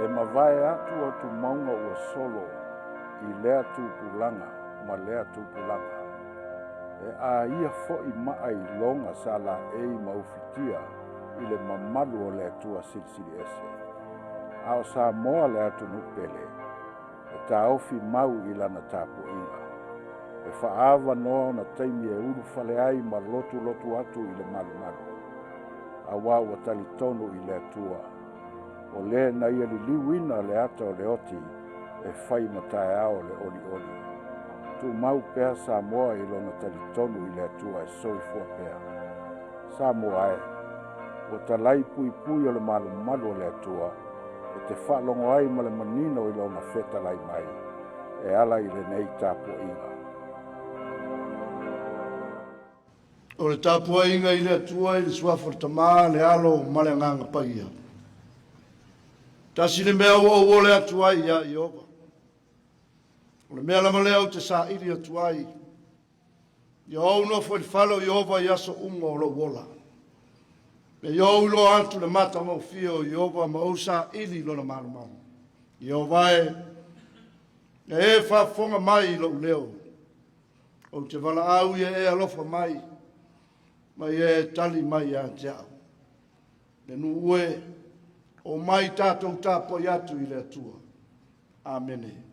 E mavae atu atumauga ua solo i lea tupulaga ma lea tupulaga. E aia foi maa iloga sa laei ma ufitia i le mamalu o le Atua Silisili Ese. A o Samoa le atunuu pele, e taofi mau i lana tapuaiga. E faaavanoa ona taimi e ulufale ai ma lotulotu atu i le malumalu, auā ua talitonu i le Atua, o Le na Ia liliuina le ata o le oti e fai ma taeao o le olioli. Tumau pea Samoa i lona talitonu i le Atua e soifua pea. Samoa e, ua talai puipui o le malumalu o le Atua e te faalogo ai ma le manino i lona fetalai mai e ala i lenei tapuaiga. O le tapuaiga i le Atua i le suafa o le Tama, le Alo ma le Agaga Paia. Tasi le mea ua ou ole atu ai ia Ieova. O le mea lava lea ou te saili atu ai, ia ou nofo i le fale o Ieova i aso uma o lou ola. Me i ou iloa atu le matagofie o Ieova ma ou saili i lona malumalu. Ieova e, ia e faafofoga mai i lou leo. Ou te valaau ia e alofa mai, ma ia e tali mai ia te au. Le nuu e, o mai tatou tapuai atu i le Atua. Amene.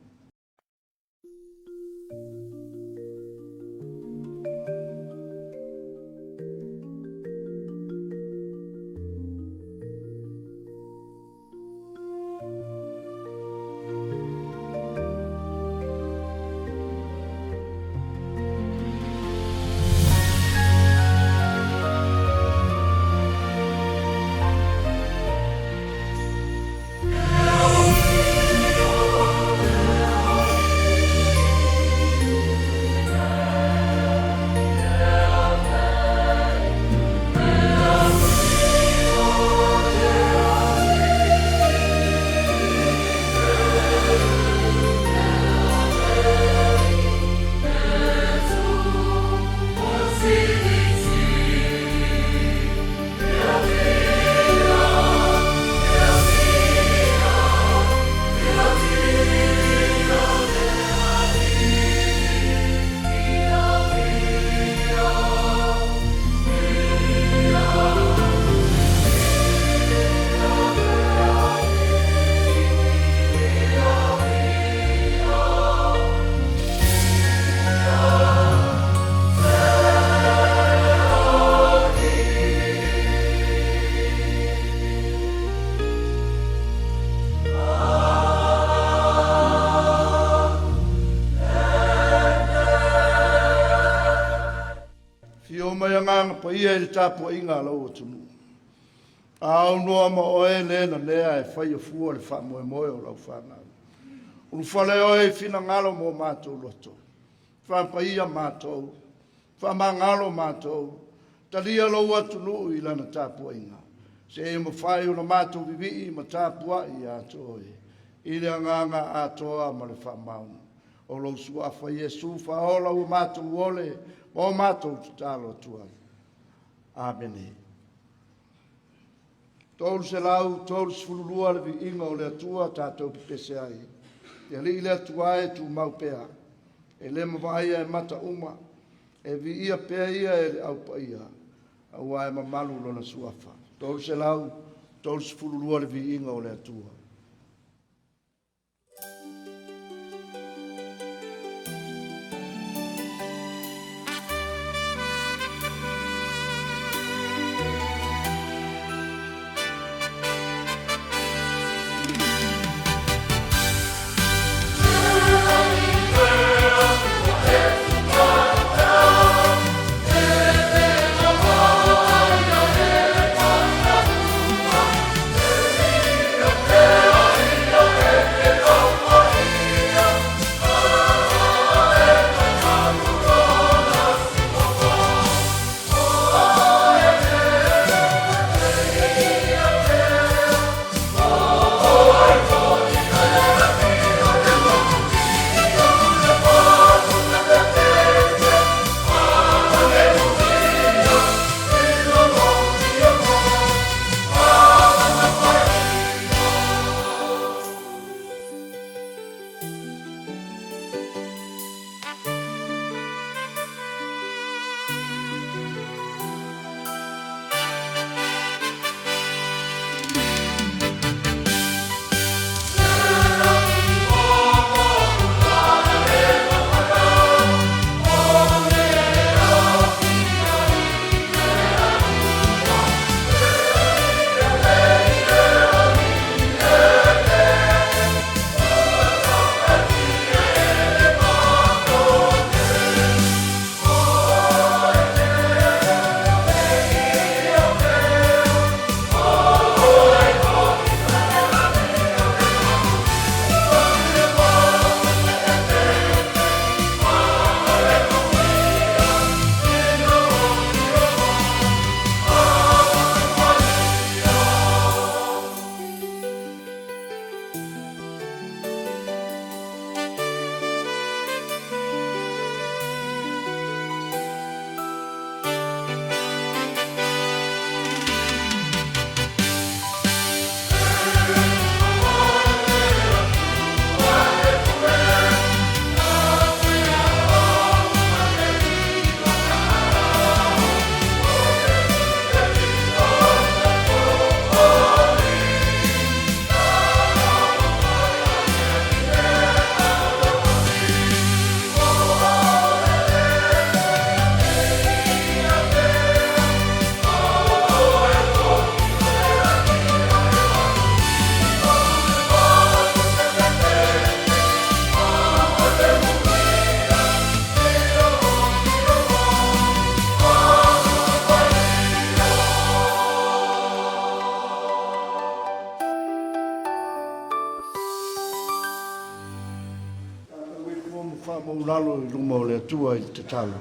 Afio mai Agaga Paia i le tapuaiga a lou atunuu. A aunoa ma oe le nanea e faia fua le faamoemoe o lau fanau. Ulufale oe i finagalo mo matou loto. Faapaia matou, faamagalo matou, talia lou atunuu i lana tapuaiga. Seia mafai ona matou vivii ma tapuai ia te oe i le agaga atoa ma le faamaoni. O lou suafa Iesu faaola ua matou ole ma o matou tatalo atu ai. Amene. 332 le viiga o le Atua tatou pepese ai. Le Alii le Atua e tumau pea, e le mavaia e mata uma, e viia pea ia e le au paia, aua e mamalu lona suafa. 332 le viiga o le Atua. Maulalo i luma o le Atua i le tatalo.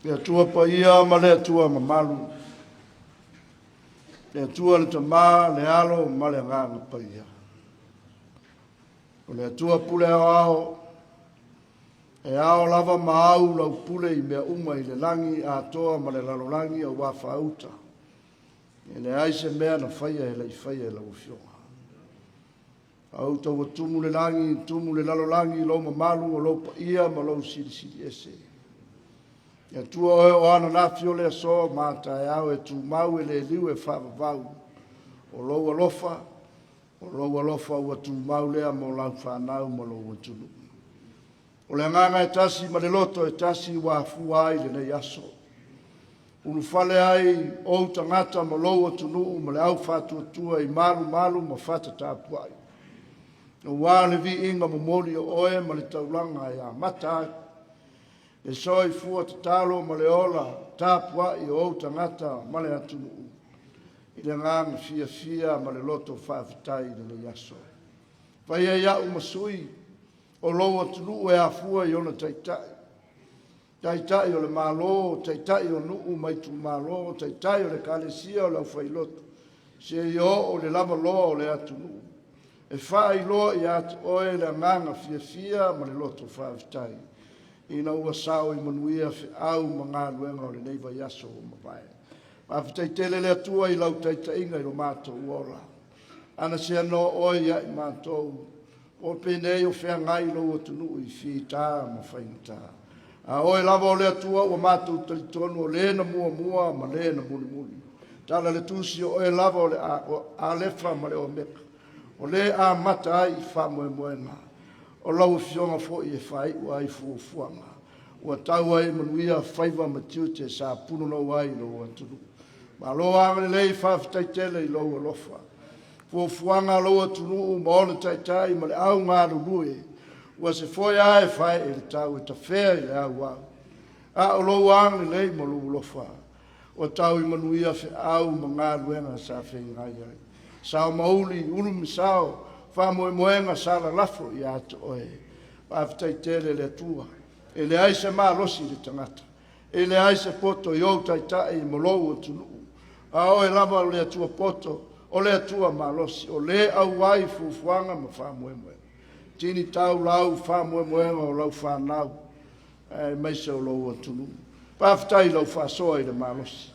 Le Atua paia ma le Atua mamalu, le Atua le Tama, le Alo ma le Agaga Paia. O le Atua pule aoao, e ao lava ma au lau pule i mea uma i le lagi atoa ma le lalolagi aua faauta. E leai se mea na faia e le i faia e lau Afioga. Faauta ua tumu le lagi, tumu le lalolagi i lou mamalu o lou paia ma lou silisili ese. Le Atua oe o ananafi o le aso ma taeao e tumau e le liu e faavavau. O lou alofa, o lou alofa ua tumau lea mo lau fanau ma lou atunuu. O le agaga e tasi ma le loto e tasi ua afua ai lenei aso. Ulufale ai ou tagata ma lou atunuu ma le au faatuatua i malumalu ma fata tapuai. Aua le viiga momoli o oe ma le taulaga e amata ai. Le soifua tatalo ma le ola tapuai o ou tagata ma le atunuu. I le agaga fiafia ma le loto faafetai i lenei aso. Faia ia'u ma sui o lou atunuu e afua i ona taitai. Taitai o le Malo, Taitai o nuu ma itumalo, Taitai o le Ekalesia o le Aufailotu, seia oo i le lavaloa o le atunuu, e faailoa ia te oe le agaga fiafia ma le loto faafetai, ina ua sao i manuia feau ma galuega o lenei vaiaso ua mavae. Faafetai tele le Atua i lau taitaiga i lo matou ola. Ana seanoa oe ia i matou, o penei o feagai lou atunuu i fita ma faigata. A oe lava o le Atua ua matou talitonu o le na muamua ma le na mulimuli. Tala le tusi o oe lava o le Alefa ma le Omeka, o le amata ai i faamoemoega, o lau Afioga foi e faaiu ai fuafuaga. Ua tau ai manuia faiva ma tiute sa punonou ai lou atunuu. Malo agalelei, faafetai tele i lou alofa. Fuafuaga a lou atunuu ma ona taitai ma le au galulue, ua se foe lava e faee i le tau e tafea i le auau. A o lou agalelei ma lou alofa, ua tau i manuia feau ma galuega sa feagai ai. Sao mauli, ulu misao, faamoemoega sa lalafo ia te oe. Faafetai tele le Atua. E leai se malosi i le tagata. E leai se poto i ou taitai ma lou atunuu, a oe lava o le Atua poto, o le Atua malosi, o le auai fuafuaga ma faamoemoega. Tini tau lau faamoemoega o lau fanau, aemaise o lou atunuu. Faafetai i lau faasoa i le malosi.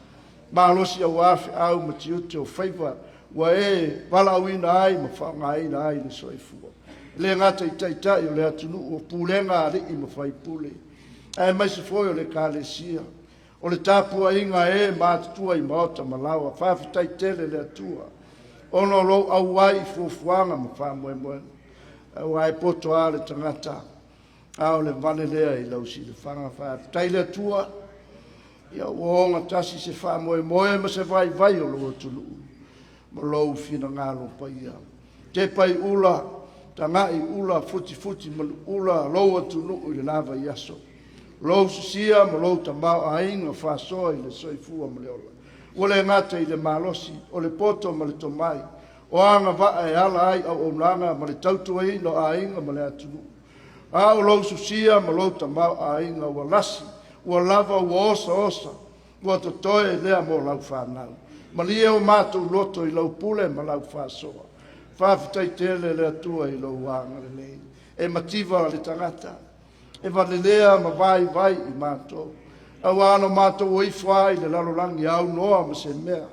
Malosi aua feau ma tiute o faiva ua e valaauina ai ma faaaogaina ai le soifua. E le gata i taitai o le atunuu, o pulega a alii ma faipule, aemaise foi o le Ekalesia, o le tapuaiga a e matutua i maota ma laoa. Faafetai tele le Atua ona o lou auai i fuafuaga ma faamoemoega, aua e poto lava le tagata, a o le vale lea i lau silafaga. Faafetai le Atua, ia ua ogatasi se faamoemoe ma se vaivai o lou atunuu ma lou finagalo paia. Tepa i ula, tagai ula, futifuti manuula lou atunuu i le la vaiaso. Lou sosia ma lou tamaoaiga faasoa i le soifua ma le ola. Ua le gata i le malosi, o le poto ma le tomai, o agavaa e ala ai auaunaga ma le tautuaina o aiga ma le atunuu. A o lou sosia ma lou tamaoaiga ua lasi, ua lava, ua osaosa, ua totoe lea mo lau fanau. Malie o matou loto i lau pule ma lau faasoa. Faafetai tele le Atua i lou agalelei. E mativa le tagata, e valelea ma vaivai i matou. Aua na matou o ifo lava i le lalolagi aunoa ma se mea.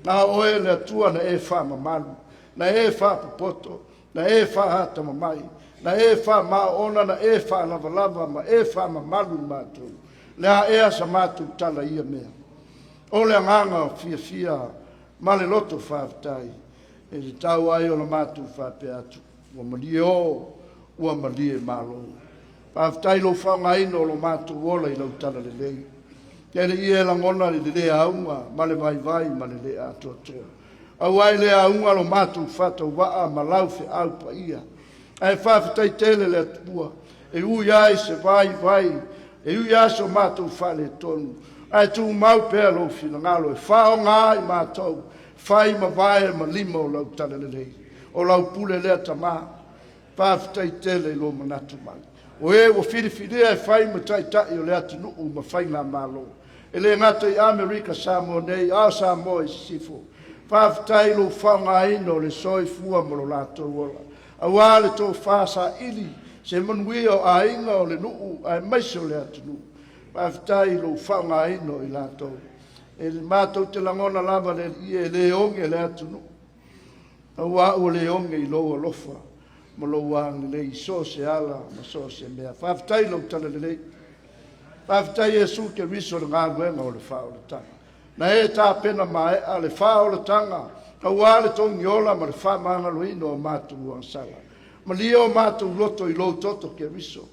Na oe le Atua na e faamamalu, na e faapopoto, na e faahatamamai, na e faamaoona, na e faalavalava ma e faamamalu i matou. Le a ea sa matou tala i ia mea? O le agaga fiafia ma le loto faafetai e tatau ai ona matou faapea atu, ua malie o, ua malie malo. Faafetai i lou faaaogaina o lo matou ola i lau talalelei. E le i e lagona le le auga ma le vaivai ma le le atoatoa. Aua e le auga lo matou faatauvaa ma lau feau paia. Ae faafetai tele le Atua, e ui lava i se vaivai, e ui lava so matou faaletonu, ae tumau pea lou finagalo e faaaoga i matou, fai ma vae ma lima o lau talalelei, o lau pule lea Tama. Faafetai tele i lou manatu mai. O e ua filifilia e fai ma taitai o le atunuu ma faigamalo, e le gata i Amerika Samoa nei, a o Samoa i Sisifo. Faafetai i lou faaaogaina o le soifua ma lo latou ola, aua le tofa saili se manuia o aiga, o le nuu aemaise o le atunuu. Faafetai i lou faaaogaina o i latou. E matou te lagona lava le Alii e le oge le atunuu, aua ua le oge i lou alofa ma lou agalelei i so o se ala ma so o se mea. Faafetai i lou talalelei. Faafetai Iesu Keriso i le galuega o le faaolataga. Na e tapena maea le faaolataga aua le togiola ma le faamagaloina o matou agasala. Malie o matou loto i lou toto Keriso.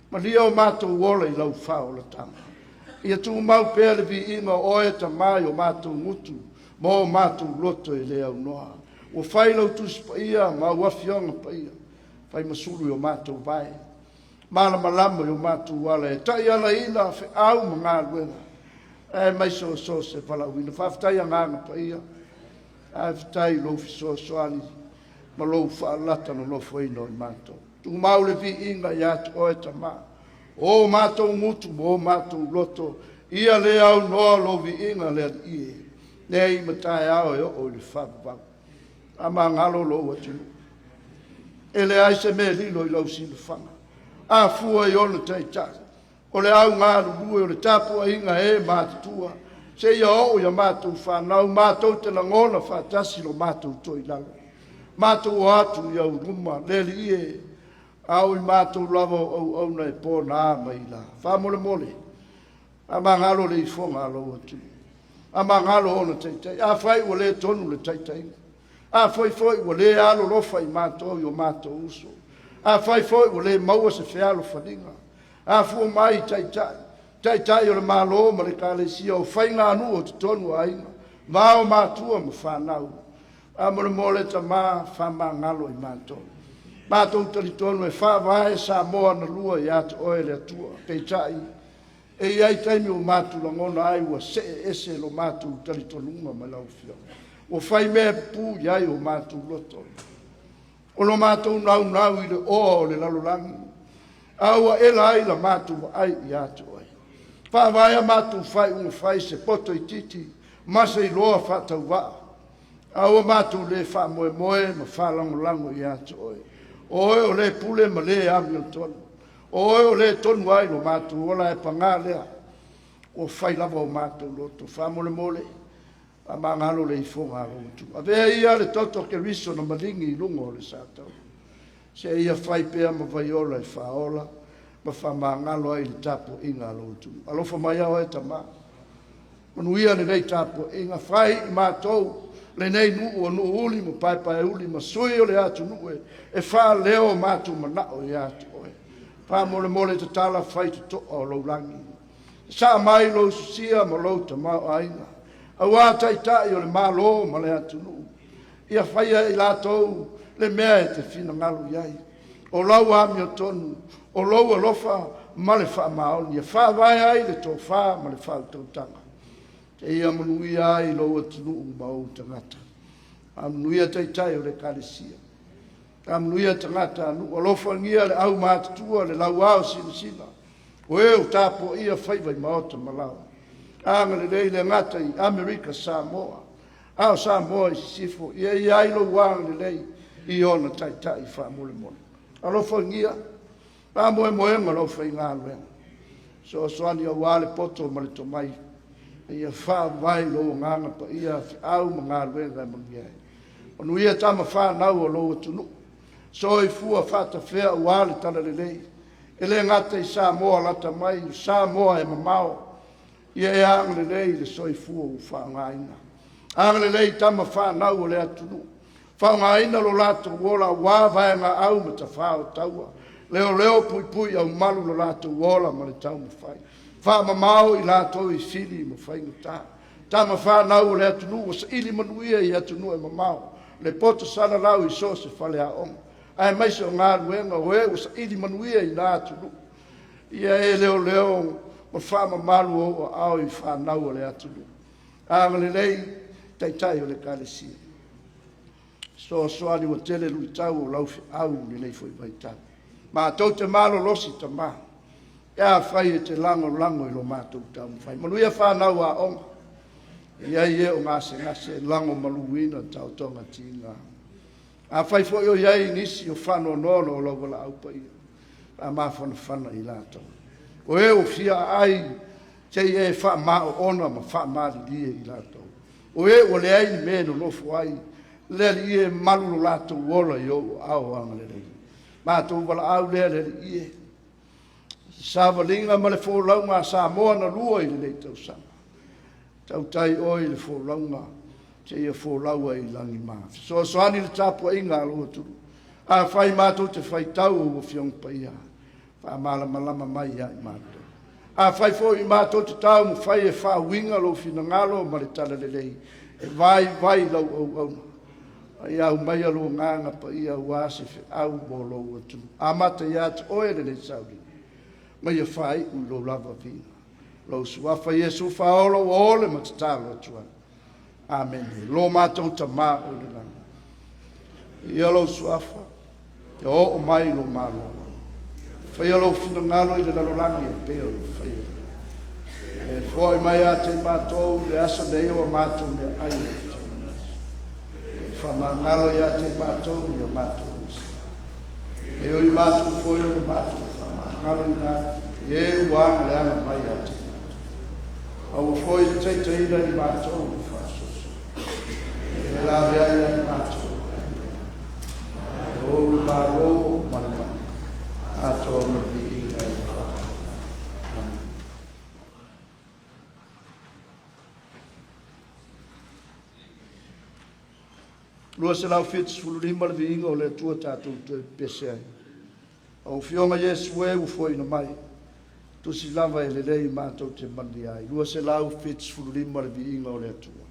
Malie o matou ola i lau faaolataga. Ia tumau pea le viiga o oe Tama i o matou gutu ma o matou loto e le aunoa. Ua fai lau Tusi Paia ma au Afioga Paia, fai ma sulu i o matou vae, malamalama i o matou ala, e taialaina feau ma galuega, aemaise o so o se valaauina. Faafetai Agaga Paia, faafetai i lou fesoasoani ma lou faalata nonofoina o i matou. Tumau le viiga ia te oe Tama, o matou gutu ma o matou loto, ia le aunoa lou viiga le Alii e, nei ma taeao e oo i le faavavau. Faamagalo lou atunuu. E leai se mea e lilo i lau silafaga. A fua i ona taitai, o le au galulue o le tapuaiga e matutua, seia oo i a matou fanau, matou te lagona faatasi lo matou toilalo. Matou o atu i au luma, le Alii e, a o i matou lava o auauna e pona mai la. Faamolemole, faamagalo le ifoga a lou atunuu. Faamagalo ona taitai. Afai ua le tonu le taitaiga, afai foi ua le alolofa i matou i o matou uso, afai foi ua le maua se fealofaniga, afua mai i taitai, taitai o le Malo ma le Ekalesia, o faiganuu o totonu o aiga, va o matua ma fanau, faamolemole Tama, faamagalo i matou. Matou talitonu e faavae Samoa na lua ia te oe le Atua. Peitai, e i ai taimi ua matou lagona ai ua see ese lo matou talitonuga mai lau Afioga. Ua fai mea pupuu i ai o matou loto. O lo matou naunau i le oa o le lalolagi, a ua ela ai la matou vaai ia te oe. Faavae a matou faaiuga fai se poto itiiti ma se iloa faatauvaa, a ua matou le faamoemoe ma faalagolago ia te oe. O oe o le pule ma le amiotonu. O oe o le tonu ai lo matou ola, e paga lea, ua fai lava o matou loto. Faamolemole, faamagalo le ifoga a lou atunuu. Avea ia le toto Keriso na maligi i luga o le sataua, se ia fai pea ma vaiola e faaola ma faamagalo ai le tapuaiga a lou atunuu. Alofa mai oe Tama, manuia lenei tapuaiga, fai i matou lenei nuu o Nuuuli ma Paepaeuli ma sui o le atunuu e faaleo o matou manao ia te oe. Faamolemole tatala fai totoa o lou lagi. Saa mai lou sosia ma lou tamaoaiga, aua taitai o le Malo ma le atunuu, ia faia i latou le mea e te finagalo i ai. O lau amiotonu, o lou alofa ma le faamaoni, e faavae ai le tofa ma le faautautaga, seia manuia ai lou atunuu ma ou tagata. Faamanuia taitai o le Ekalesia, faamanuia tagata nuu, alofagia le au matutua, le lauao sinasina, o e o tapuaia faiva i maota ma laoa. Agalelei le gata i Amerika Samoa, a o Samoa i sisifo, ia i ai lou agalelei i ona taitai faamolemole. Alofagia faamoemoega o lau faigaluega, fesoasoani aua le poto ma le tomai, ia faavae i lou agaga paia feau ma galuega e manuia ai. Manuia tama fanau o lou atunuu, soifua faatafea aua le talalelei, e le gata i Samoa lata mai, o Samoa e mamao, ia e agalelei i le soifua ua faaaogaina. Agalelei tama fanau o le atunuu, faaaogaina lo latou ola aua vaegaau ma tafā o taua, leoleo puipui aumalu lo latou ola ma le taumafai. Faamamao i latou i fili ma faigata. Tama fanau o le atunuu ua saili manuia i atunuu e mamao, le poto salalau i so o se faleaoga, aemaise o galuega o e ua saili manuia i na atunuu. Ia e leoleo ma faamamalu ou aao i fanau o le atunuu. Agalelei taitai o le Ekalesia. Fesoasoani ua tele luitau o lau feau i lenei foi vaitau. Matou te malolosi Tama, pe afai e te lagolago i lo matou taumafai. Manuia fanau aoga, e i ai e o gasegase e lagomaluina taotoga tiga. Afai foi o i ai nisi o faanoanoa o lau valaau paia, faamafanafana i latou. O e ua fia aai, se i e faamaoona ma faamalilie i latou. O e ua leai ni mea e nonofo ai, le Alii e malu lo latou ola i ou aao agalelei. Matou valaau lea le Alii e, savaliga ma le folauga a Samoa na lua i lenei tausaga. Tautai oe i le folauga seia folau ai i lagima. Fesoasoani i le tapuaiga a lou atunuu. Afai matou te faitau ou Afioga Paia, faamalamalama mai ia i matou. Afai foi matou te taumafai e faauiga lou finagalo ma le talalelei, e vaivai lau auauna. Ia aumaia lou Agaga Paia aua se feau mo lou atunuu. Amata ia te oe lenei sauniga, ma ia faaiu i lou lava viiga. Lou Suafa Iesu Faaola ua ole ma tatalo atu ai. Amene. Lo matou Tamā o i le lagi, ia lou Suafa, ia oo mai lou Malo. Faia lou finagalo i le lalolagi e pei ona faia i le lagi. E foai mai ia te matou i le aso nei o a matou meaai o le E faamagalo ia te matou i a matou uso. E o i matou foi o le matou faamagaloina atu i e ua agaleaga mai ia te matou. Aua foi le taitaiina i matou i le faasoaso. E laveai ia i matou. E ou le Malo ma le mana, atoa ma le viiga i le faafofoga. Amen. 275 le viiga o le Atua tatou toe pepese ai. Lau Afioga Iesu e ua foaiina mai, tusi lava e lelei matou te manuia ai. 275 le viiga o le Atua.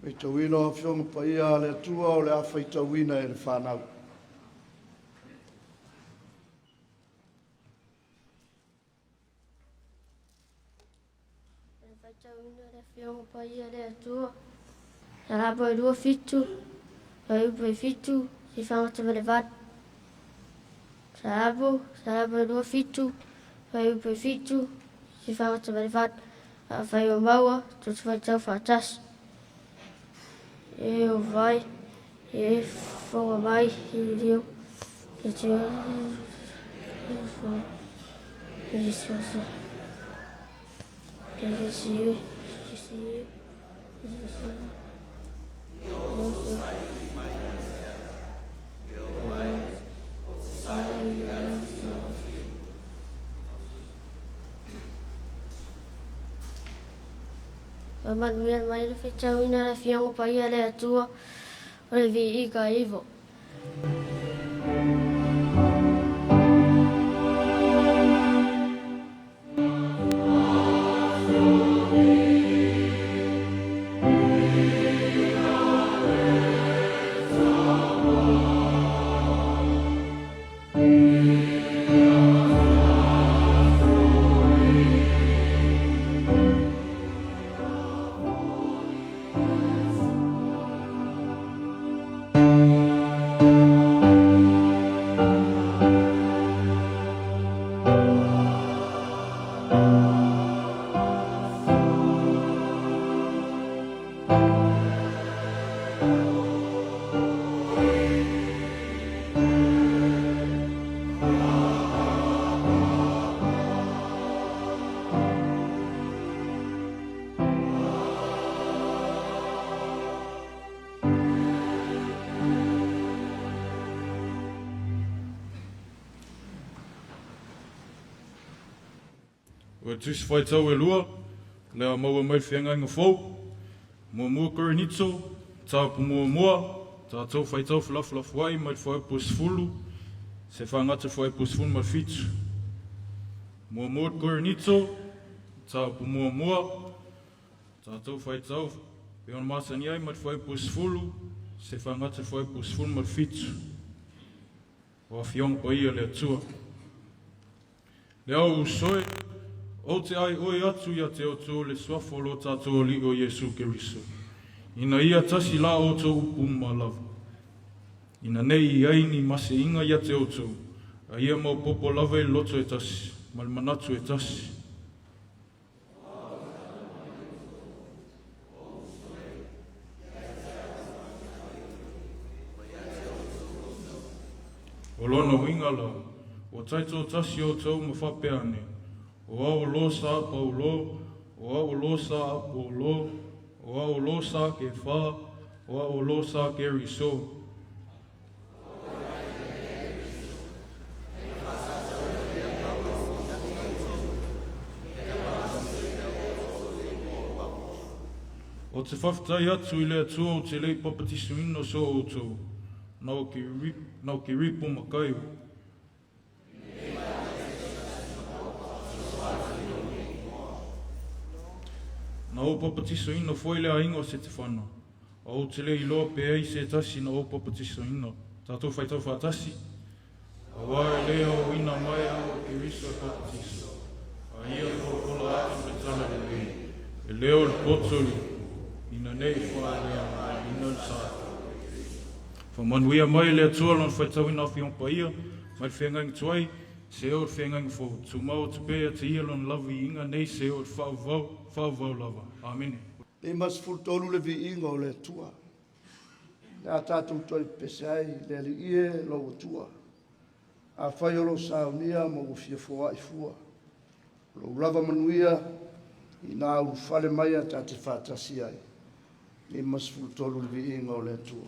Faitauina o Afioga Paia a le Atua o le a faitauina e le fanau. Le faitauina le Afioga Paia le Atua, Salamo e 27, fuaiupu e 7, seia ma le 8. Salamo, Salamo e 27, fuaiupu e 7, seia ma le 8. Afai o maua, tutu faitau faatasi. E o vai, e fofoga mai, e lio, e te Faamanuia mai le faitauina le Afioga Paia le Atua o le viiga ivo. O tusi faitau e lua, le a maua mai le feagaiga fou, muamua Korinito, mataupu muamua, tatou faitau felafolafoai mai le fuaiupu 10, seia fagata fuaiupu 17. Muamua Korinito, mataupu muamua, tatou faitau pe ona masani ai mai le fuaiupu 10, seia fagata fuaiupu 17. O Afioga Paia le Atua. Le au usoe, ou te aioi atu ia te outou le suafa o lo tatou Alii o Iesu Keriso. Ina ia tasi la outou upu uma lava. Ina nei i ai ni maseiga ia te outou, a ia maopoopo lava i le loto e tasi, ma le manatu e tasi. O lona uiga la, ua taitoatasi outou ma faapea ane, O au o lo sa Paulo, o au o lo sa Apolo, o au o lo sa Kefa, o au o lo sa Keriso. Ou te faafetai atu i le Atua ou te le i papatisoina so outou, na o Keripo ma Kaio. Na ou papatisoina foi le aiga o Setefana, a ou te le iloa pe ai se tasi na ou papatisoina. Tatou faitau faatasi, auā e le aoina mai au e Keriso e papatiso, a ia polapola atu le tala lelei, e le o le poto ina nei faaleaogaina le Satani. Faamanuia mai le Atua lona faitauina Afioga Paia, mai le feagaiga tuai, seia oo i le feagaiga fou. Tumau atu pea ia te ia lona lava viiga nei seia oo i le faavavau, faavavau lava. Amene. 53 le viiga o le Atua. Le a tatou toe pepese ai le Alii e lou Atua. Afai o lou saunia ma ua fia foai fua. O lou lava manuia ina ulufale mai a ta te faatasi ai. 53 le viiga o le Atua.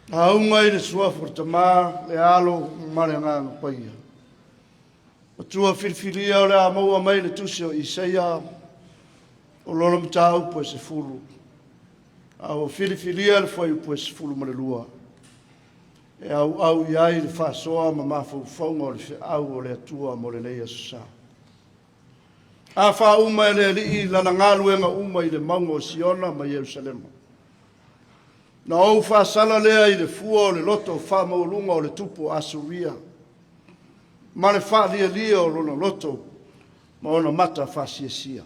Lauga i le suafa o le Tama, le Alo ma le Agaga Paia. Matua filifilia o le a maua mai le tusi o Isaia o lona mataupu e 10. A ua filifilia le fuaiupu e 12 e auau i ai le faasoa ma mafaufauga o le feau o le Atua mo lenei aso sa. A faauma e le Alii lana galuega uma i le mauga o Siona ma Ierusalema. Na ou faasala lea i le fua o le loto faamaualuga o le tupu o Asuria, ma le faalialia o lona loto ma ona mata faasiasia.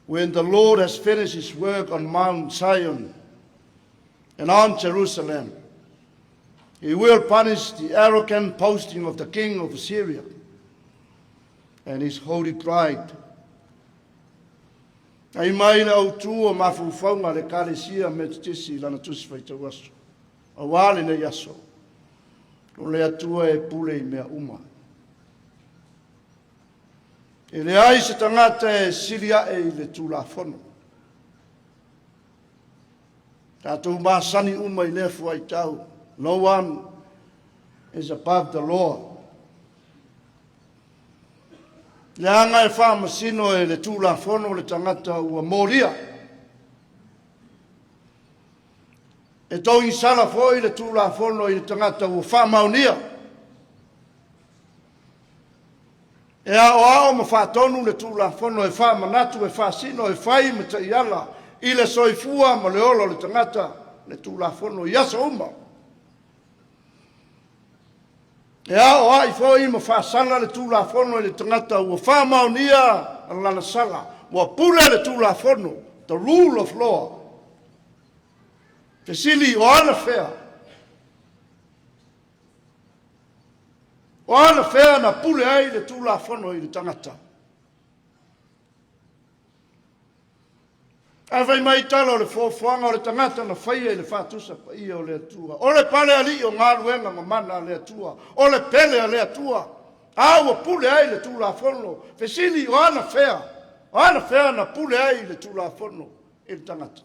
When the Lord has finished his work on Mount Zion and on Jerusalem, he will punish the arrogant boasting of the king of Assyria and his holy pride. Ai mai le autu o mafaufauga a le Ekalesia Metotisi i lana tusi faitau aso, auā lenei aso, o le Atua e pule i mea uma. E leai se tagata e sili ae i le Tulafono. Tatou masani uma i lea fuaitau. No one is above the law. Leaga e faamasino e le Tulafono le tagata ua molia. E togisala foi le Tulafono i le tagata ua faamaonia. E aoao ma faatonu le Tulafono e faamanatu, e faasino, e fai ma taiala i le soifua ma le ola o le tagata le Tulafono i aso uma. E aoai foi ma faasala le Tulafono i le tagata ua faamaonia lana sala, ua pule le Tulafono, the rule of law. Fesili, o ana fea? O ana fea na pule ai le Tulafono i le tagata? Ae fai mai tala o le foafoaga o le tagata na faia i le faatusa paia o le Atua. O le pale alii o galuega ma mana a le Atua. O le pele a le Atua. A ua pule ai le Tulafono. Fesili, o ana fea? O ana fea na pule ai le Tulafono i le tagata?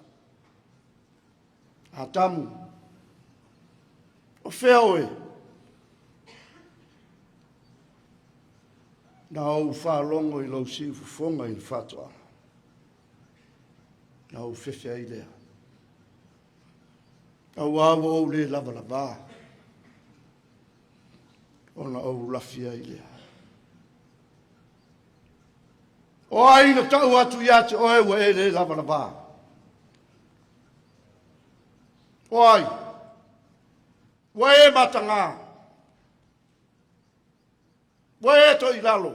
Atamu, o fea oe? Na ou faalogo i lou siufofoga i le faatoaga. Na ou fefe ai lea. Auā ua ou le lavalavā, ona ou lafi ai lea. O ai na tau atu ia te oe ua e le lavalavā? O ai? Ua e matagā. Ua e toilalo.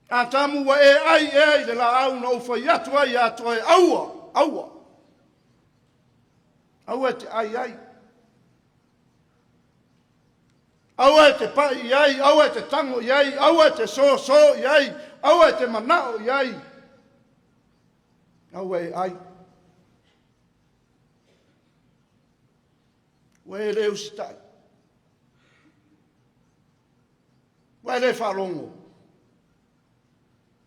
Atamu ua e ai ea i le laau na ou fai atu ai ia te oe, aua, aua. Aua e te ai ai. Aua e te pai i ai, aua e te tango i ai, aua e te sōsō i ai, aua e te manao i ai. Aua e ai. Ua e le usitai. Ua e le faalogo.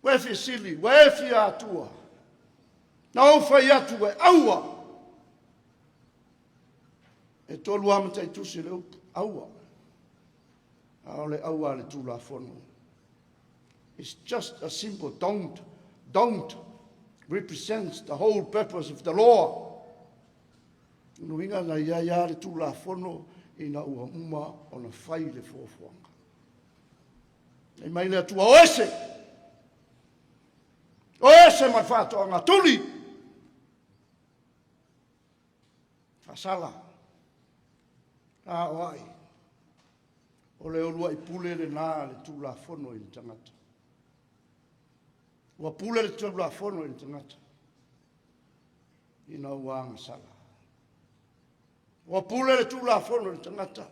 Ua e fesili, ua e fia atua. Na ou fai atu e aua. E tolu lava mataitusi le upu, aua. A o le aua a le Tulafono. It's just a simple don't. Don't represents the whole purpose of the law. Luiga na i ai a le Tulafono ina ua uma ona fai le fuafuaga. Nei mai le Atua, o ese! O ese ma le faatoaga tuli! Faasala. A o ai. O le uluai pule lena a le Tulafono i le tagata. Ua pule le Tulafono i le tagata ina ua agasala. Ua pule le Tulafono i le tagata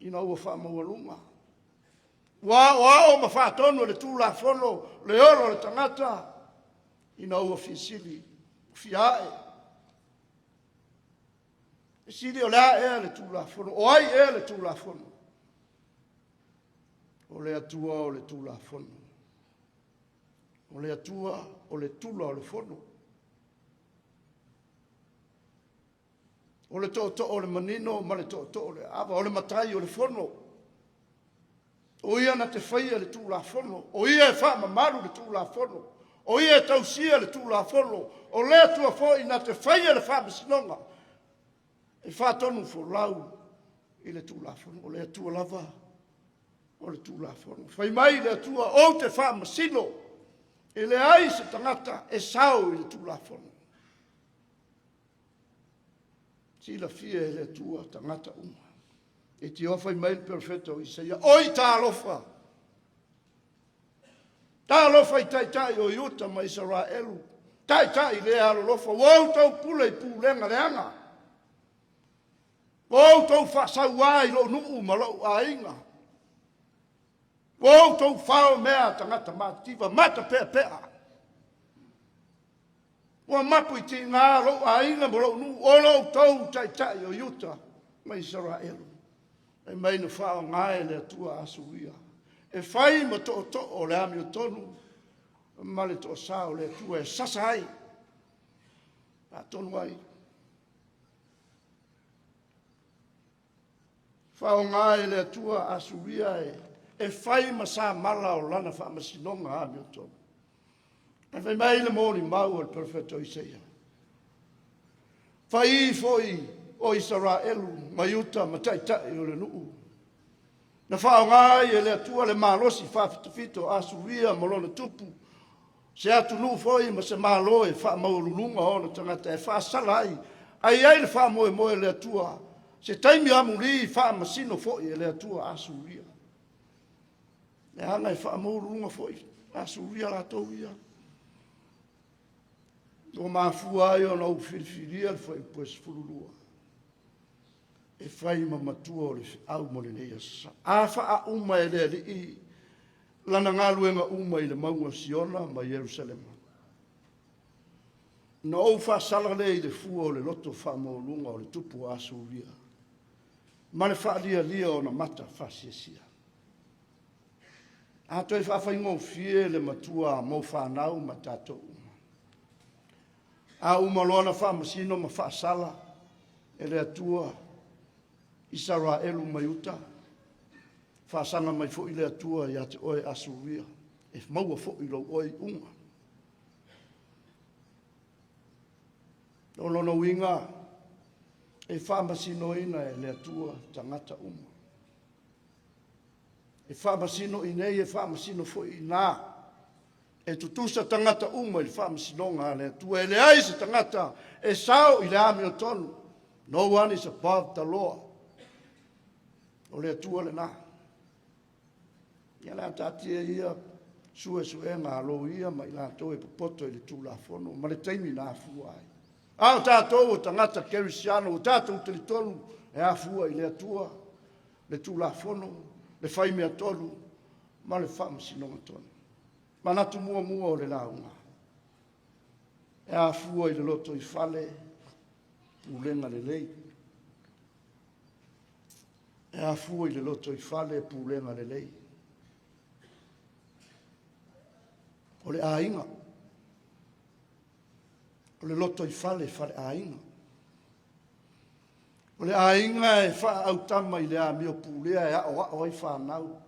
ina ua faamaualuga. Ua aoao ma faatonu e le Tulafono le olo o le tagata ina ua fiasili, fia ae. Fesili o le a ea le Tulafono? O ai ea le Tulafono? O le Atua o le Tulafono. O le Atua o le tula o le fono. O le tootoo o le manino ma le tootoo o le aava, o le matai o le fono. O ia na te faia le Tulafono, o ia e faamamalu le Tulafono, o ia e tausia le Tulafono, o le Atua foi na te faia le faamasinoga e faatonu folau i le Tulafono. O le Atua lava o le Tulafono. Fai mai le Atua, ou te faamasino, e leai se tagata e sao i le Tulafono. Silafia e le Atua tagata uma. E tioa fai mai le perofeta o Isaia, Oi talofa! Talofa i taitai o Iuta ma Isaraelu, taitai le alolofa, ua outou pule i pulega leaga. Ua outou faasauā i lou nuu ma lou aiga. Ua outou fao mea a tagata matitiva, matapeapea. Ua mapu i tiga lou aiga ma lou nuu, o lo outou taitai o Iuta ma Isaraelu. Fai mai na faaaoga e le Atua Asuria e fai ma tootoo o le amiotonu ma le toasa o le Atua e sasa ai, faatonu ai. Faaaoga e le Atua Asuria e fai ma samala o lana faamasinoga amiotonu. Ae fai mai le molimau a le perofeta o Isaia, Fai foi o Isaraelu ma Iuta ma taitai o le nuu, na faaaoga ai e le Atua le malosi faafitofito o Asuria ma lona tupu, se atunuu foi ma se malo e faamaualuluga ona tagata e faasala ai, a i ai le faamoemoe o le Atua, se taimi amuli faamasino foi e le Atua Asuria. Leaga e faamaualuluga foi Asuria latou ia. Ua mafua ai ona ou filifilia le fuaiupu e 12 e fai ma matua o le feau mo lenei aso. A faauma e le Alii lana galuega uma i le mauga o Siona ma Ierusalema. Na ou faasala lea i le fua o le loto faamaualuga o le tupu o Asuria ma le faalialia o ona mata faasiasia. A toe faafaigofie le matua mo fanau ma tatou uma. A uma loa na faamasino ma faasala e le Atua Isaraelu mai uta, faasaga mai foi le Atua ia te oe Asuria, e maua foi lou oe iuga. O lona uiga, e faamasinoina e le Atua tagata uma. E faamasino i nei, e faamasino foi i ina. E tutusa tagata uma i le faamasinoga a le Atua. E leai se tagata e sao i le amiotonu. No one is above the law. O le Atua lena. Ia le a taatia ia suesuega a loia ma i latou e popoto i le Tulafono ma le taimi na afua ai. A o tatou o tagata kerisiano, ua tatou talitonu e afua i le Atua, le Tulafono, le faimea tonu ma le faamasinoga tonu. Manatu muamua o le lauga, e afua i le lotoifale pulega lelei. E afua i le lotoifale pulega lelei. O le aiga, o le lotoifale faleaiga. O le aiga e faaautama i le amio pulea e aoao ai fanau.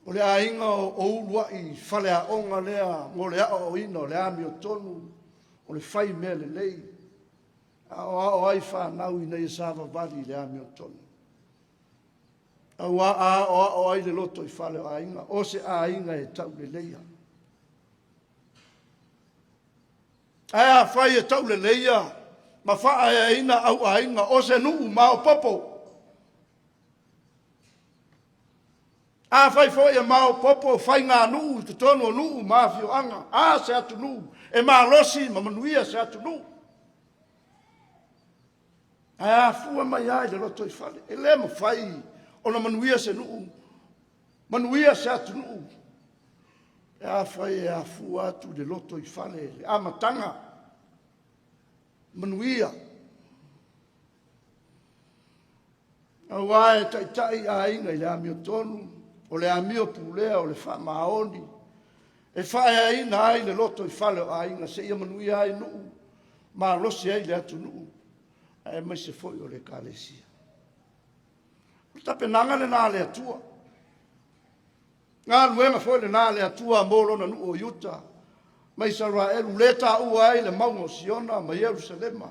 O le aiga o uluai faleaoga lea mo le aoaoina o le amiotonu, o le fai mea lelei, aoao ai fanau ina ia savavali i le amiotonu. Aua a aoao ai le loto i fale o aiga, o se aiga e tauleleia. Ae afai e tauleleia ma faaeaina au aiga, o se nuu maopoopo. Afai foi e maopoopo faiganuu i totonu o nuu ma afioaga, a se atunuu e malosi ma manuia se atunuu. Ae afua mai lava i le lotoifale, e le mafai ona manuia se nuu, manuia se atunuu, pe afai e afua atu i le lotoifale, le amataga, manuia. Aua e taitai aiga i le amiotonu, o le amio pulea, o le faamaoni, e faaeaina ai le lotoifale o aiga seia manuia ai nuu. malosi ai le atunuu aemaise foi o le Ekalesia. O le tapenaga lena a le Atua. Galuega foi lena a le Atua mo lona nuu o Iuta ma Isaraelu, le taua ai le mauga o Siona ma Ierusalema.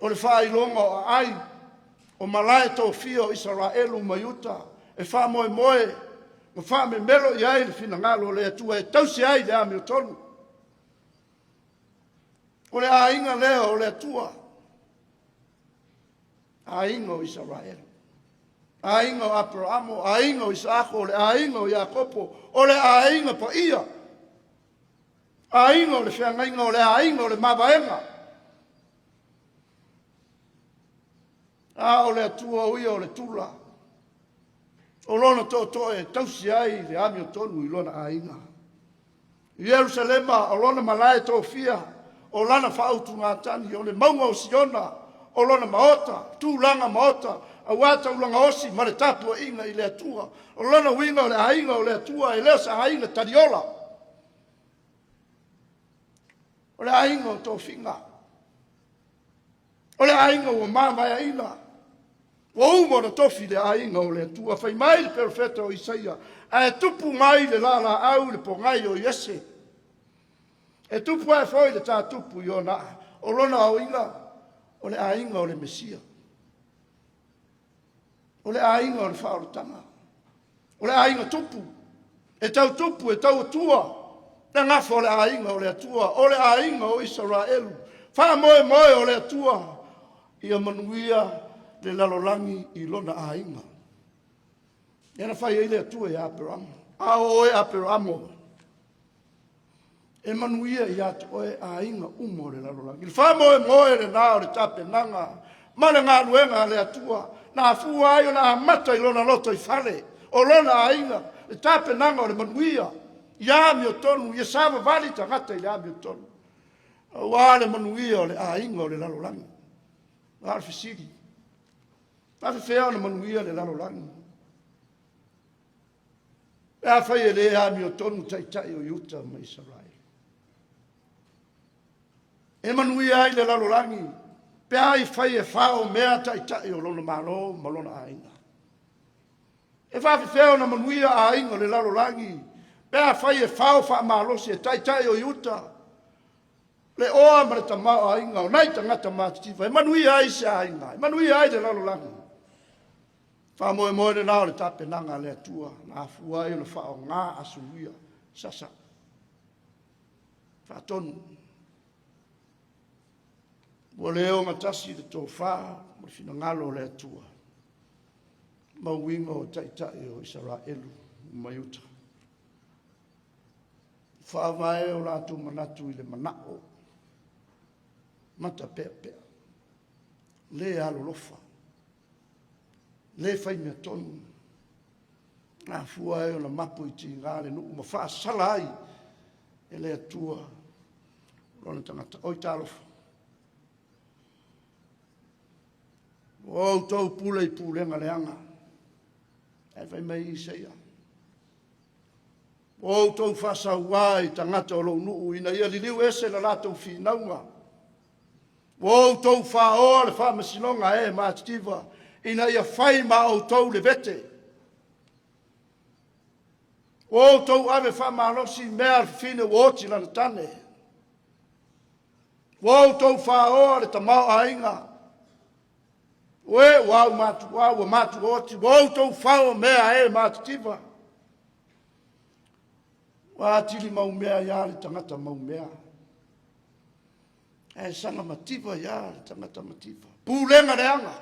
O le faailoga o aai o malae tofia o Isaraelu ma Iuta e faamoemoe ma faamemelo i ai le finagalo o le Atua e tausi ai le amiotonu. O le aiga lea o le Atua, aiga o Isaraelu, aiga o Aperamo, aiga o Isaako, o le aiga o Iakopo, o le aiga paia, aiga o le feagaiga, o le aiga o le mavaega. A o le Atua o ia o le tula, o lona tootoo e tausi ai le amiotonu i lona aiga. Ierusalema, o lona malae tofia, o lana faautugatagi, o le mauga o Siona, o lona maota, tulaga maota, aua taulaga osi ma le tapuaiga i le Atua. O lona uiga o le aiga o le Atua, e le o se aiga taliola. O le aiga o tofiga. O le aiga ua mavaeaina. Ua uma ona tofi le aiga o le Atua. Fai mai le perofeta o Isaia, ae tupu mai le laalaau i le pogai o Iese. E tupu ae foi le tatupu i ona aa. O lona aoina, o le aiga o le Mesia. O le aiga o le faaolataga. O le aiga tupu, e tau tupu, e tau atua, le gafa o le aiga o le Atua, o le aiga o Isaraelu, faamoemoe o le Atua, ia manuia le lalolagi i lona aiga. Lea na fai ai le Atua ia Aperamo. A o oe Aperamo, e manuia ia te oe aiga uma o le lalolagi. Le faamoemoe lena o le tapenaga ma le galuega a le Atua na afua ai ona amata i lona loto i fale o lona aiga le tapenaga o le manuia ia amiotonu, ia savavali tagata i le amiotonu aua le manuia o le aiga o le lalolagi. A o le fesili, faafefea ona manuia le lalolagi Pe afai e le amiotonu taitai o Iuta ma Isaraelu, e manuia ai le lalolagi pe a i fai e fao mea taitai o lona Malo ma lona aiga. E faafefea ona manuia aiga o le lalolagi pe a fai e fao faamalosi e taitai o Iuta le oa ma le tamaoaiga o nai tagata matitiva, e manuia ai se aiga, e manuia ai le lalolagi. Faamoemoe lena o le tapenaga a le Atua na afua ai ona faaaoga Asuria sasa faatonu. Ua le ogatasi le tofa ma le finagalo o le Atua ma uiga o taitai o Isaraelu ma Iuta. Faavae o latou manatu i le manao matapeapea, le alolofa, le fai mea tonu, afua ai ona mapu i tiga le nuu ma faasala ai e le Atua lona tagata. Oi talofa, ua outou pule i pulega leaga, ae fai mai Isaia, ua outou faasauā i tagata o lou nuu ina ia liliu ese le latou finauga. Ua outou faoa le faamasinoga a e matitiva ina ia fai ma outou le vete. Ua outou ave faamalosi mea a le fafine ua oti lana tane. Ua outou faoa le tamaoaiga. O e ua aumatuā ua matuoti, ua outou faoa mea a e matitiva. Ua atili maumea ia le tagata maumea. Ae saga mativa ia le tagata mativa. Pulega leaga.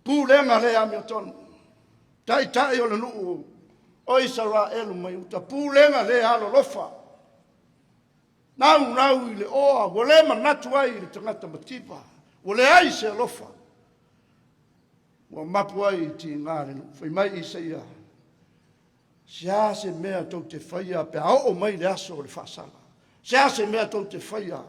Pulega le amiotonu. Taitai o le nuu o Isaraelu mai uta. Pulega le alolofa. Naunau i le oa, ua le manatu ai i le tagata mativa. Ua leai se alofa. Ua mapu ai i tiga le nuu. Fai mai Isaia, Se a se mea tou te faia pe a oo mai le aso o le faasala? Se a se mea tou te faia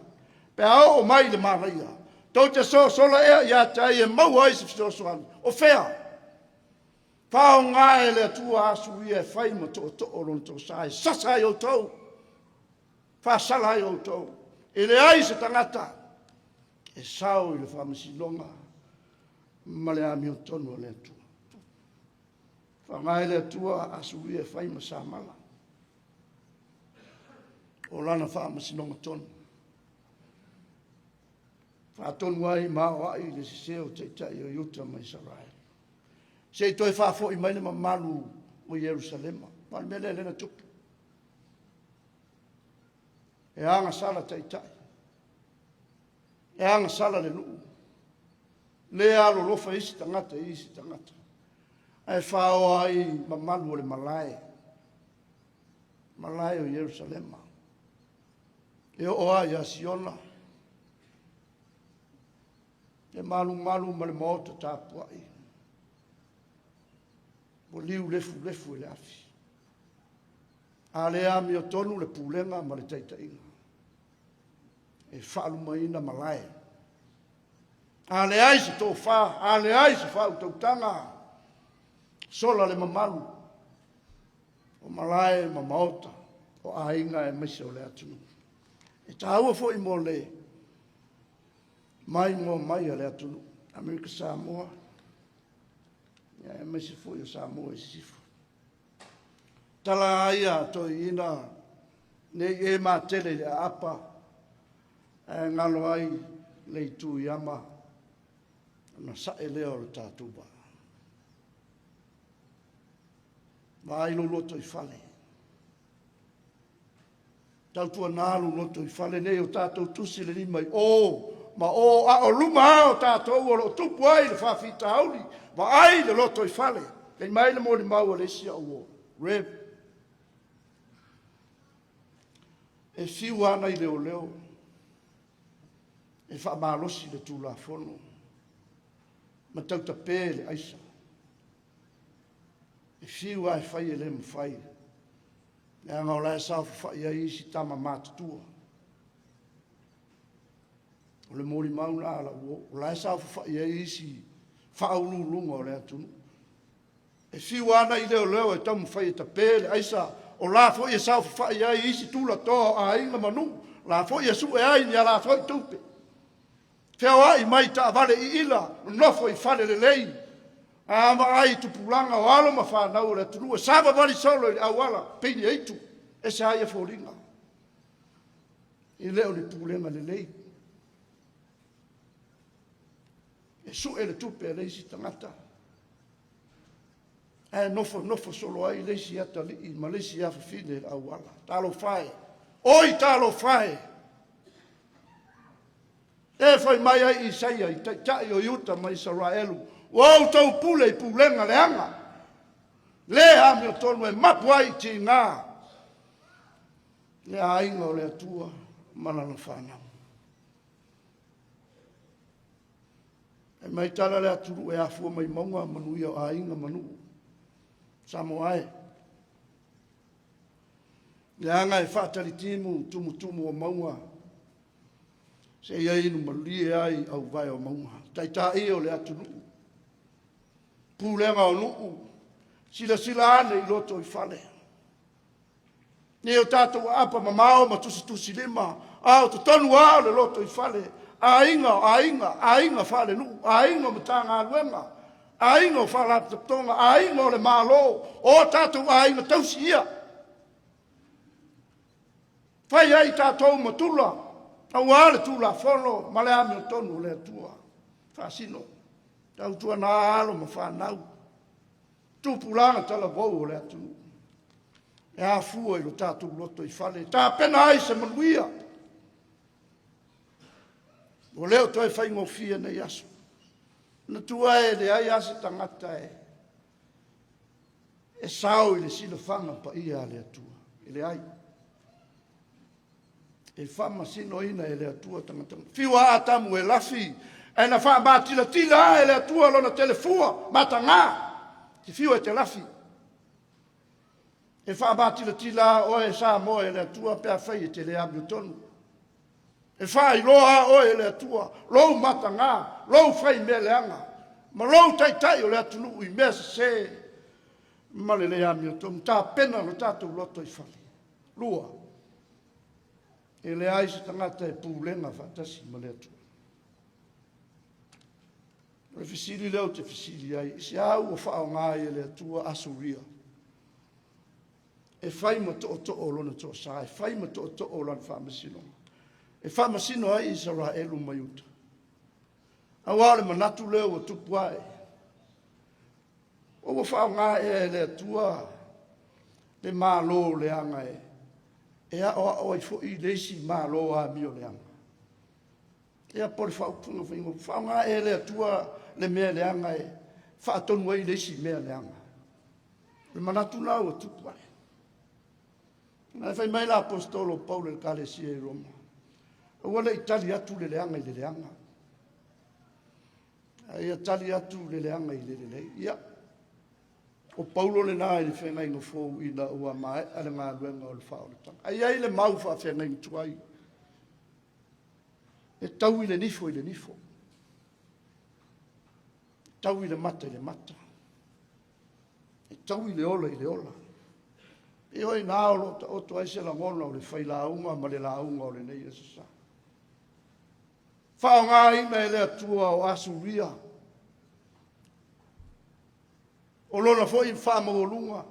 pe a oo mai le manaia? Tou te sosola ea ia te ai e maua ai se fesoasoani? O fea? Faaaoga e le Atua Asuria e fai ma tootoo o lona toasa e sasa ai outou. Faasala ai outou. E leai se tagata e sao i le faamasinoga ma le amiotonu a le Atua. Faaaoga e le Atua Asuria e fai ma samala o lana faamasinoga tonu. Faatonu ai ma aoai le sese o taitai o Iuta ma Isaraele. Se i toe faafoi mai le mamalu o Ierusalema. Ma o le mea lea lea na tupu. E agasala taitai. E agasala le nuu. Le alolofa isi tagata i isi tagata. Ae faoa ai mamalu o le malae. Malae o Ierusalema. E oo lava ia Siona. Le malumalu ma le maota tapuai. Ua liu lefulefu i le afi. A le amiotonu le pulega ma le taitaiga. E faalumaina malae. A leai se tofa, a leai se faautautaga, sola le mamalu o malae ma maota o aiga aemaise o le atunuu. E taua foi mo le maimoa mai a le atunuu, Amerika Samoa, aemaise foi o Samoa i Sisifo. Tala ai a toeaiina ne i e matele i le aapa ae galo ai le itu i ama ona sae lea o le tatou vaa. Vaai lou loto i fale. Tautuana lou loto i fale nei o tatou tusi le lima i o ma o a o luma a o tatou o lo o tupu ai le faafitauli. Vaai le loto i fale. Kei mai le molimau a le isi au o Rev. E fiu ana i leoleo e faamalosi le Tulafono ma tautape le aisa. E fiu lava e fai e le mafai, leaga o la e saofafai ai isi tama matutua. O le molimau la a lau uo, o la e saofafai ai isi faauluuluga o le atunuu. E fiu ana i leoleo e taumafai e tape le aisa, o la foi e saofafai ai isi tulatoa o aiga ma nuu, la foi e sue ai ni a la foi tupe. Feoai mai taavale iila, nonofo i fale lelei, a vaai i tupulaga o alo ma fanau o le atunuu e savavali solo i le auala pei ni aitu, ese lava ia foliga. E le o le pulega lelei. E sue le tupe a le isi tagata, ae nofonofo solo ai le isi atalii ma le isi afafine i le auala. Talofa e! Oi talofa e! E fai mai ai Isaia i taitai o Iuta ma Isaraelu, ua outou pule i pulega leaga, le amiotonu e mapu ai i tiga le aiga o le Atua ma lana fanau. E mai tala le atunuu e afua mai mauga manuia o aiga ma nuu. Samoa e. Leaga e faatalitimu tumutumu o mauga seia inu malie ai auvae o mauga. Taitai o le atunuu, pulega o nuu, silasila ane i loto i fale. Nei o tatou aapa mamao ma tusitusilima, a o totonu lava o le loto i fale, aiga o aiga, aiga faalenuu, aiga o Matagaluega, aiga o Faalapotopotoga, aiga o le Malo, o tatou aiga tausi ia. Fai ai tatou ma tula, aua le Tulafono ma le amiotonu o le Atua. Faasino, tautuana alo ma fanau, tupulaga talavou o le atunuu e afua i lo tatou loto i fale, e tapena ai se manuia. Ua le o toe faigofie nei aso. Manatua e leai lava se tagata e e sao i le silafaga paia a le Atua. E leai. E faamasinoina e le Atua tagata. Fiu a Atamu e lafi, ae na faamatilatila a e le Atua lona telefua mataga. Te fiu e te lafi. E faamatilatila a oe Samoa e le Atua pe afai e te le amiotonu. E faailoa a oe e le Atua lou mataga, lou fai mea leaga, ma lou taitai o le atunuu i mea sese ma le le amiotonu. Tapena lo tatou loto i fale. Lua. E leai se tagata e pulega faatasi ma le Atua. O le fesili lea ou te fesili ai, i se a ua faaaoga ai e le Atua Asuria e fai ma tootoo o lona toasa, e fai ma tootoo o lana faamasinoga, e faamasino ai Isaraelu ma Iuta. Aua o le manatu lea ua tupu ae, ua faaaoga ea e le Atua le Malo leaga e aoao ai foi le isi Malo amio leaga. Ia po o le faaupuga faiga, faaaoga ea e le Atua le mea leaga e faatonu ai le isi mea leaga. O le manatu la ua tupu ae. Ae fai mai le aposetolo o Paulo i le Ekalesia i Roma, aua ne i tali atu le leaga i le leaga, a ia tali atu le leaga i le lelei. Ia, o Paulo lena i le feagaiga fou ina ua maea le galuega o le faaolataga. Ae i ai le mau faafeagaiga tuai, e tau i le nifo i le nifo, e tau i le mata i le mata, e tau i le ola i le ola. E pei o i ina o lo o taoto ai se lagona o le failauga ma le lauga o lenei Aso Sa. Faaaogaina e le Atua o Asuria, o lona foi faamaualuga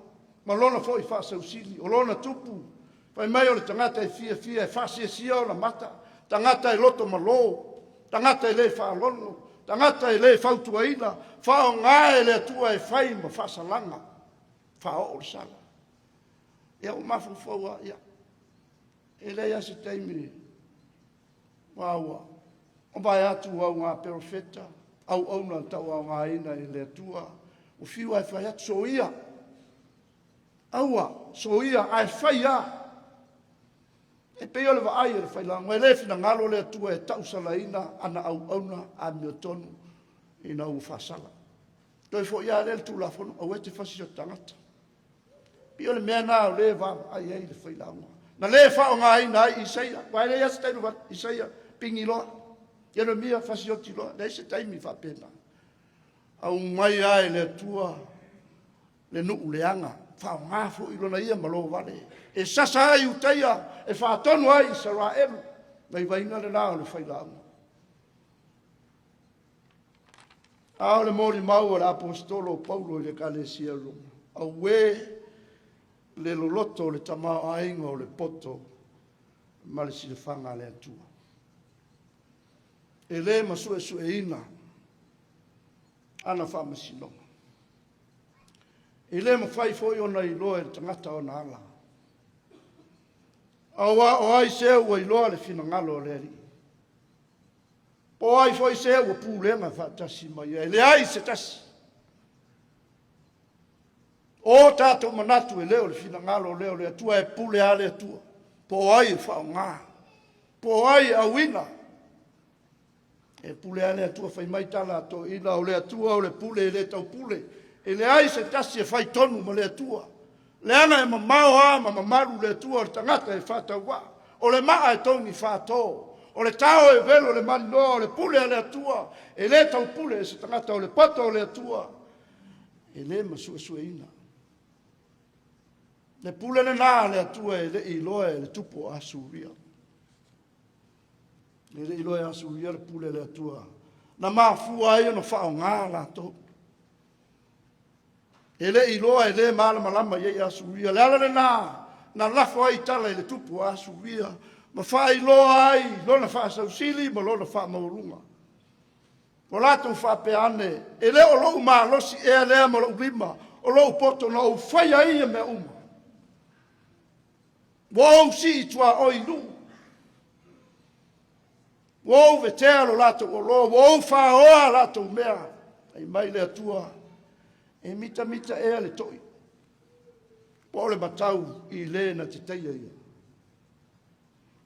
ma lona foi faasausili, o lona tupu, fai mai o le tagata e fiafia e faasiasia ona mata, tagata e loto malo, tagata e le faalogo, tagata e le fautuaina, faaaoga e le Atua e fai ma faasalaga, faaoo le sala. Ia ua mafaufau lava, ia, e leai lava se taimi ua ua vae atu au ngā perofeta, auauna tauaogaina e le Atua, ua fiu lava e fai atu, soia, aua, soia, ae fai lava. E pei o le vaai a le failauga, e le finagalo le Atua e tausalaina ana auauna amiotonu ina ua faasala. Toe foi lava lea i le Tulafono, aua e te fasi o tagata. Pei o le mea lena o lea e vaavaai ai le failauga. Na le faaaogaina ai Isaia, aua e leai lava se taimi o Isaia pigi loa, Ieremia fasioti loa, leai se taimi faapena. Aumai lava e le Atua le nuu leaga, faaaoga foi lona ia ma lovale, e sasa ai Iutaia, e faatonu ai Isaraelu. Vaivaiga lena o le failauga. A o le molimau a le aposetolo o Paulo i le Ekalesia o Roma, auē le loloto o le tamaoaiga o le poto ma le silafaga a le Atua. E le masuesueina ana faamasinoga. E le mafai foi ona iloa e le tagata ona ala. Aua o ai se ua iloa le finagalo o le Alii? Po o ai foi se ua pulega faatasi ma ia? E leai se tasi. O tatou manatu e le o le finagalo lea o le Atua, e pule lava le Atua. Po o ai e faaaoga, po o ai e auina. E pule lava le Atua, fai mai tala a toeaiina, o le Atua o le pule e le taupule. E leai se tasi e fai tonu ma le Atua. Leaga e mamao lava ma mamalu le Atua o le tagata e faatauvaa. O le maa e togi faato. O le tao e velo le maninoa, o le pule a le Atua e le taupule e se tagata, o le poto o le Atua e le masuesueina. Le pule lena a le Atua e le i iloa e le tupu o Asuria. E le i iloa e Asuria le pule a le Atua. Na mafua ai ona faaaoga latou. E le i iloa e le malamalama i ai Asuria. Le ala lena na lafo ai tala i le tupu o Asuria ma faailoa ai lona faasausili ma lona faamaualuga. Ua latou faapea ane, e le o lou malosi ea lea ma lou lima, o lou poto na ou faia ai ia mea uma. Ua ou sii tuaoi i nuu, ua ou vetea lo latou oloa, ua ou faoa latou mea. Fai mai le Atua, e mitamita ea le toi, po o le matau i le na te taia ia.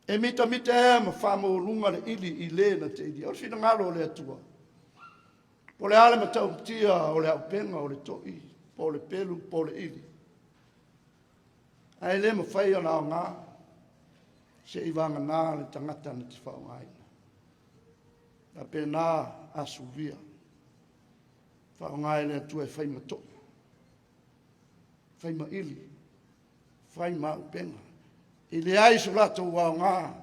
E mitamita ea ma faamaualuga le ili i le na te ilia. O le finagalo o le Atua, po o le a le matautia o le auupega o le toi, po o le pelu, po o le ili. Ae le mafai ona aoga se i vagana le tagata na te faaaogaina. Faapena Asuria, faaaoga e le Atua e fai ma toi, fai ma ili, fai ma auupega. E leai so latou aoga.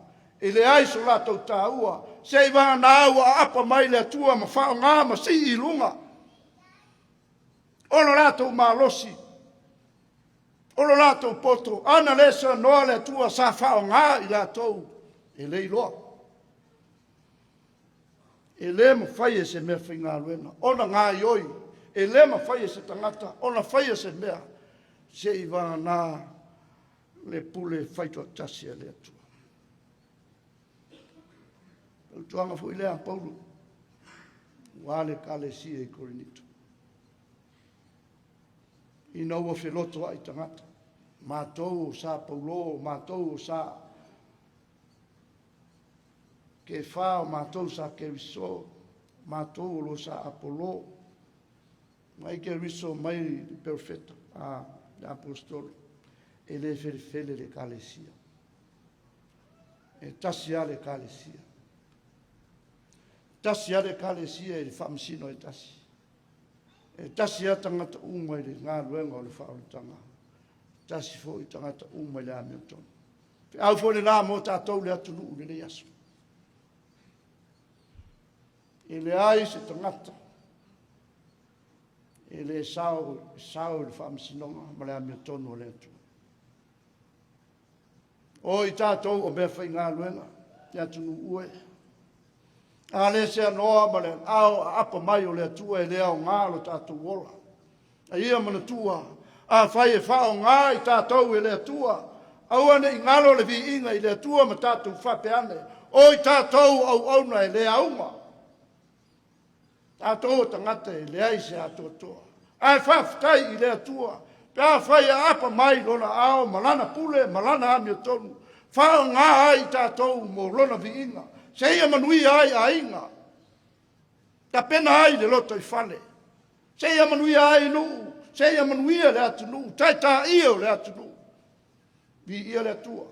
E leai so latou taua, seivagana ua aapa mai le Atua ma faaaoga ma sii i luga o lo latou malosi, o lo latou poto. Ana le saunoa le Atua sa faaaoga i latou, e le iloa. E le mafai e se mea faigaluega ona gaioi, e le mafai e se tagata ona faia se mea, seivagana le pule faitoatasi a le Atua. Fautuaga foi lea a Paulo aua le Ekalesia i Korinito. Ina ua felotoai tagata, matou o sa Paulo, matou o sa Kefa, o matou sa Keriso, matou o lo sa Apolo, mai Keriso mai le perofeta, a le apostolo, e le felefele le Ekalesia. E tasi lava le Ekalesia. Tasi lava le Ekalesia i le faamasino e tasi. E tasi lava tagata uma i le galuega o le faaolataga. Tasi foi tagata uma i le amiotonu. Feau foi lena mo tatou le atunuu i lenei aso. E leai se tagata e le sao, sao i le faamasinoga ma le amiotonu o le Atua. O i tatou o mea faigaluega, le atunuu e. A le seanoa ma le ao aapa mai o le Atua e le aoga lo tatou ola. A ia manatua, afai e faaaoga i tatou e le Atua, aua ne i galo le viiga i le Atua ma tatou faapea ane, o i tatou o auauna e le auga. Tatou o tagata e leai se atoatoa. Ae faafetai i le Atua pe afai e aapa mai lona ao ma lana pule ma lana amiotonu, faaaoga ai i tatou mo lona viiga, seia manuia ai aiga, tapena ai le lotoifale, seia manuia ai nuu, seia manuia le atunuu, taitaia o le atunuu. Viia le Atua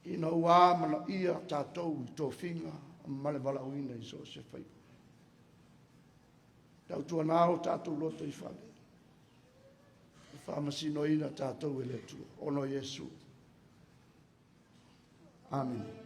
ina ua amanaia tatou i tofiga ma le valaauina i so o se faiva. Tautuana o tatou lotoifale, e faamasinoina tatou e le Atua, ona o Iesu. Amene.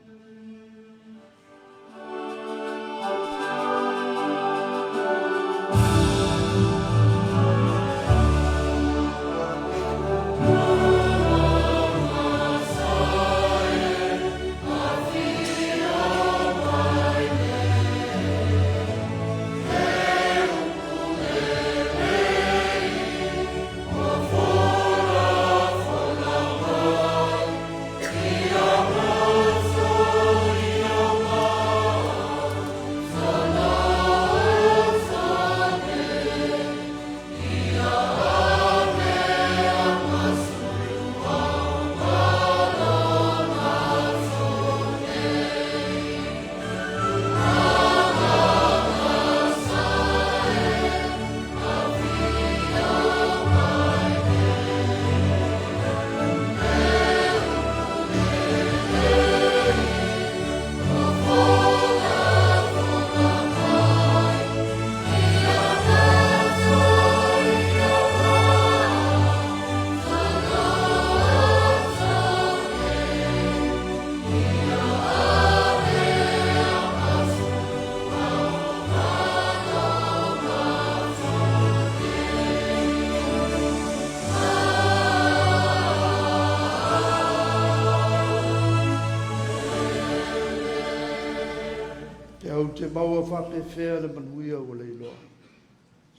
Te ou te maua faapefea le manuia ua leiloa.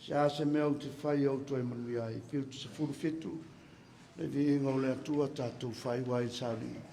Se a se mea ou te fai ou toe manuia ai. Fiu 17, le viiga o le Atua tatou faaiu ai le sauniga.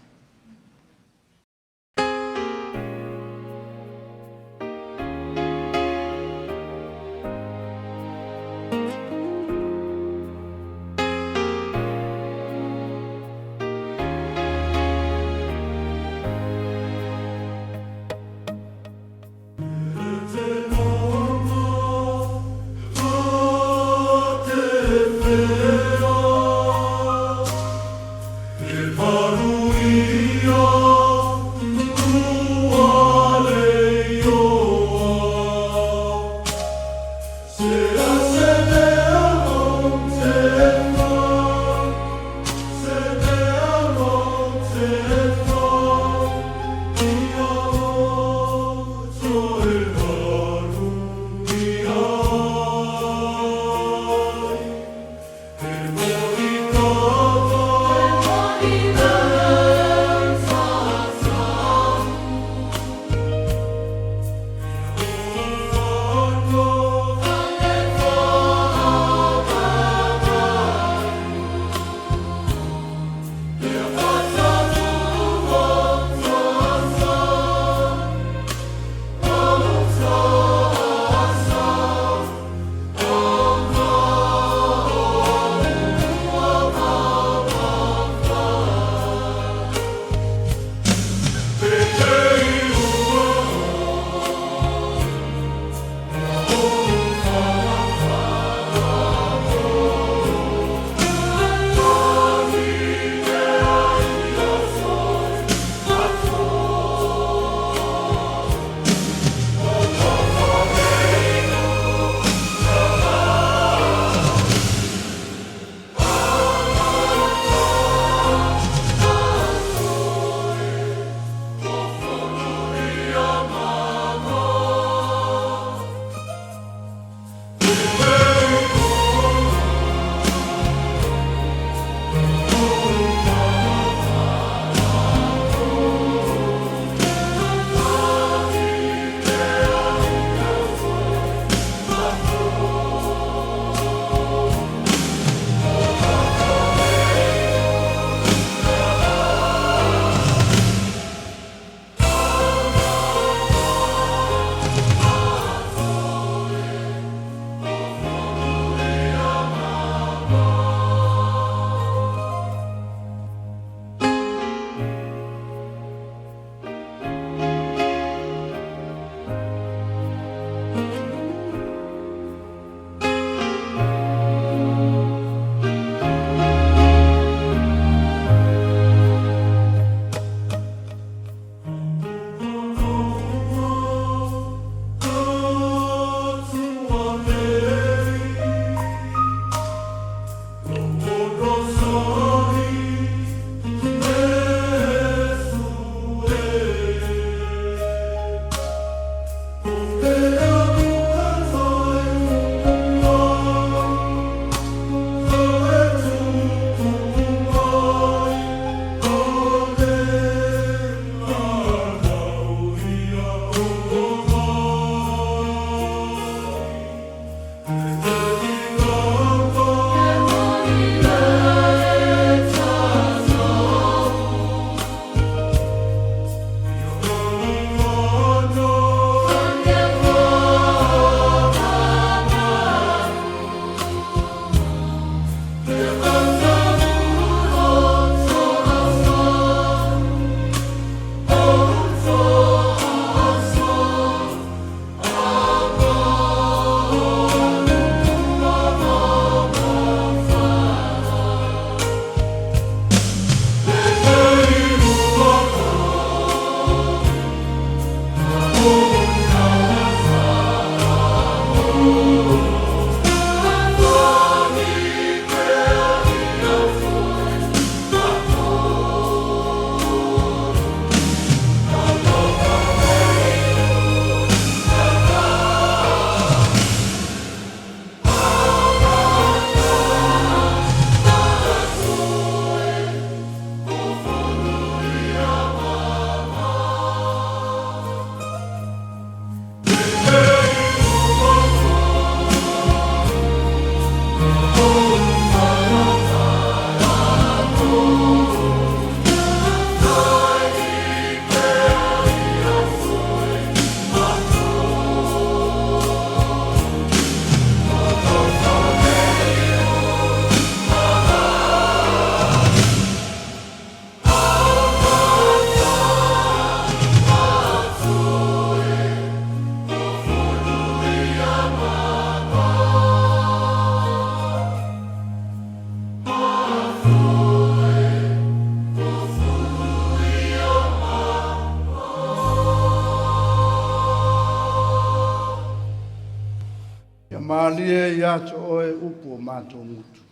ia te oe upu o matou gutu,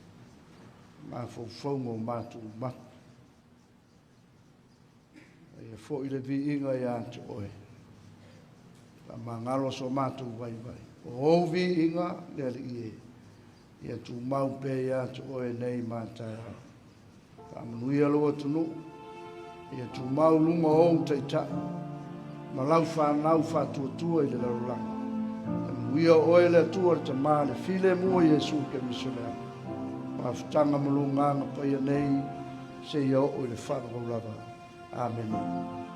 mafaufauga o matou matu. Ia foi le viiga ia te oe. Faamagalo so matou vaivai. O ou viiga le Alii e, ia tumau pea ia te oe nei ma taeao. Faamanuia lou atunuu, ia tumau luga o ou taitai, ma lau fanau faatuatua i le lalolagi. Ia manuia oe le Atua le Tama le Filemu o Iesu Keriso le Ala. Mafutaga ma lou agaga paia nei seia oo i le faavavau lava. Amene.